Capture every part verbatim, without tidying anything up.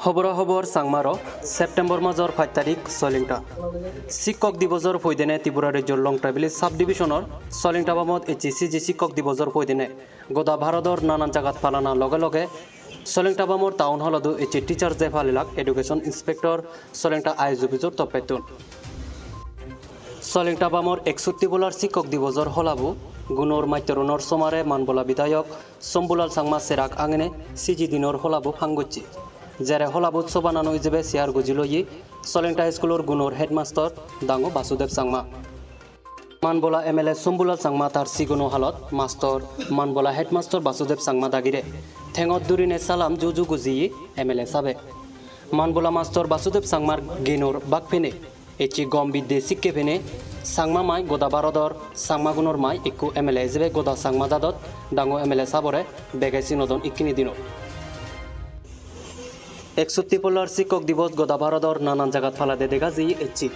Hoboro hobor Changmaro, September major pach tarik Solingta. Sikkok dibojor poidene Tripura rejjor Longtrai Valley sub divisionor Solingta bamot ecche siji sikkok dibojor poidene goda Bharodor nanan jagat palana loge loge Solingta bamor town hall-odo ecche Teachers Day palilak Education Inspector Solingta I A S office-or toppettun. Solingta bamor eksotti bolar sikkok dibojor holabo gunor mattorunor somare manbola bidhayok Sombulal Changma serak angene siji dinor holabo pang gocche. Jere holabot sobanano ijebe chair goji loye Solingta High School-or gunor headmaster dangu Basudev Changma. Manbola M L A Sombulal Changma tar sigono halot mastor Manbola headmaster Basudev Changma dagire thengot durine salam juju gojiye M L A sabe. Manbola mastor Basudev Changmar genor bak pene, ecche gom bidde sikke pene, Changma mai goda Bharodor Changmagunor mai ekko M L A ijebe goda Changma jadot dangu M L A sabore bege sinodon ikkini dinot. Eksotti polar sikkok dibos goda Bharodor nanan jagat palade dega jiye ecche.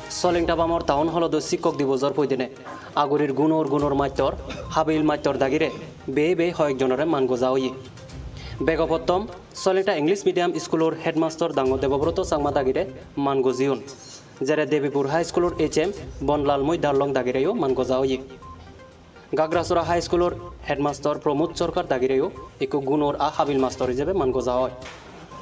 Solingta bamor town hall-odo sikkok dibosor poidene agurir gunor gunor mattor, habil mattor dagire beye beye hoyekjonore man goja oye. Bego pottom Solingta English Medium School-or headmaster dangu Debobroto Changma dagire man gojiyon. Jere Debipur High School-or H M Bonlal Moi Darlong dagireyo man goja oye. Gagrasora High School-or headmaster Pramod Sarkar dagireyo ekko gunor a habil mastor ijebe man goja oi.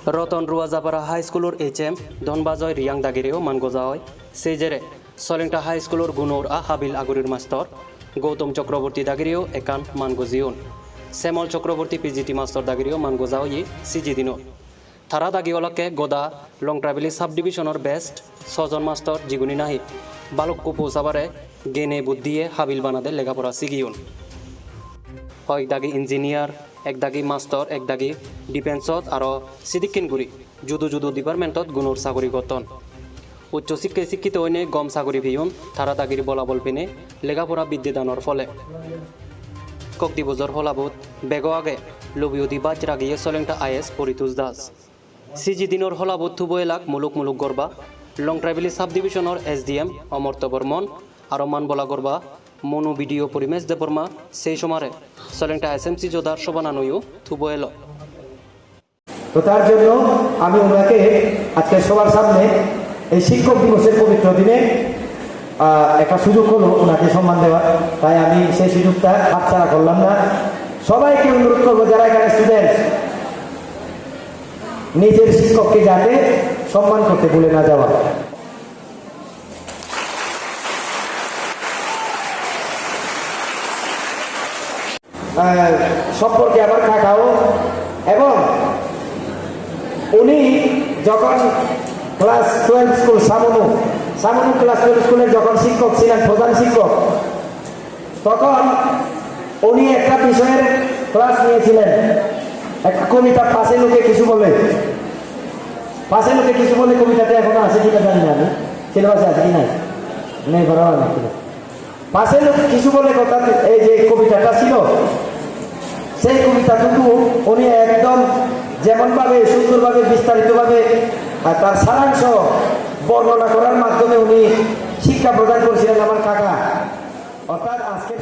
Roton Ruajapara High School-or H M Dhonbajoy Riyang dagireyo man goja oi. Sei jere Solingta High School-or gunor a habil agurir mastor Gautam Chakraborty dagireyo ekkan man gojiyon. Semol Chakraborty P G T mastor dagireyo man goja oye siji dinot. Tara dagi olakke goda Longtrai Valley sub divisionor best sojon mastor jiguni nahi balukko posabare gene buddiye habil banade lega pora sigiyon. Hoyek dagi engineer, ek dagi mastor, ek dagi defense-ot aro sidikken guri judo judo department-ot gunor sagori gotton. Uccho sikke sikkito oine gom sagori peyon, tara dagir bolabol pene lega pora bidde danor phole. Sikkok dibojor holabot bego age lobiyodi baj ragiye Solingta I A S Paritosh Das. Siji dinor holabot tubo elak muluk muluk gorba Longtrai Valley sub divisionor S D M Amartya Barman aro manbola gorba Monu B D O Porimesh Debbarma, sei somare Solingta S M C jodar sobananoyo tubo elo. তো তার জন্য আমি ওনাকে আজকে সবার সামনে এই শিক্ষক দিবসের পবিত্র দিনে, আহ, একটা সুযোগ হলো ওনাকে সম্মান দেওয়ার, তাই আমি সেই সুযোগটা হাতছাড়া করলাম না। সবাইকে অনুরোধ করবো, যারা এখানে স্টুডেন্টস, নিজের শিক্ষককে যাতে সম্মান করতে ভুলে না যাওয়া। আহ, সম্পর্কে আমার কাকাও, এবং উনি যখন ক্লাস টুয়েলভ স্কুল সামনু, সামনু ক্লাস টুয়েলভ স্কুলের যখন শিক্ষক ছিলেন, প্রধান শিক্ষক, তখন উনি একটা বিষয়ের ক্লাস নিয়েছিলেন, একটা কবিতা পাশে লোকে কিছু বলে, পাশে লোকে কিছু বলে কবিতাটা এখনো আছে কিনা জানি না আমি, সিলেবাসে আছে কি নাই, নেই, বড় হয় না। পাশে লোক কিছু বলে কথা, এই যে কবিতাটা ছিল, সেই কবিতাটুকু উনি একদম যেমনভাবে সুন্দরভাবে বিস্তারিতভাবে, আহ, তার সারাংশ বর্ণনা করার মাধ্যমে উনি শিক্ষা প্রদান করেছিলেন আমার কাকা। অর্থাৎ আজকের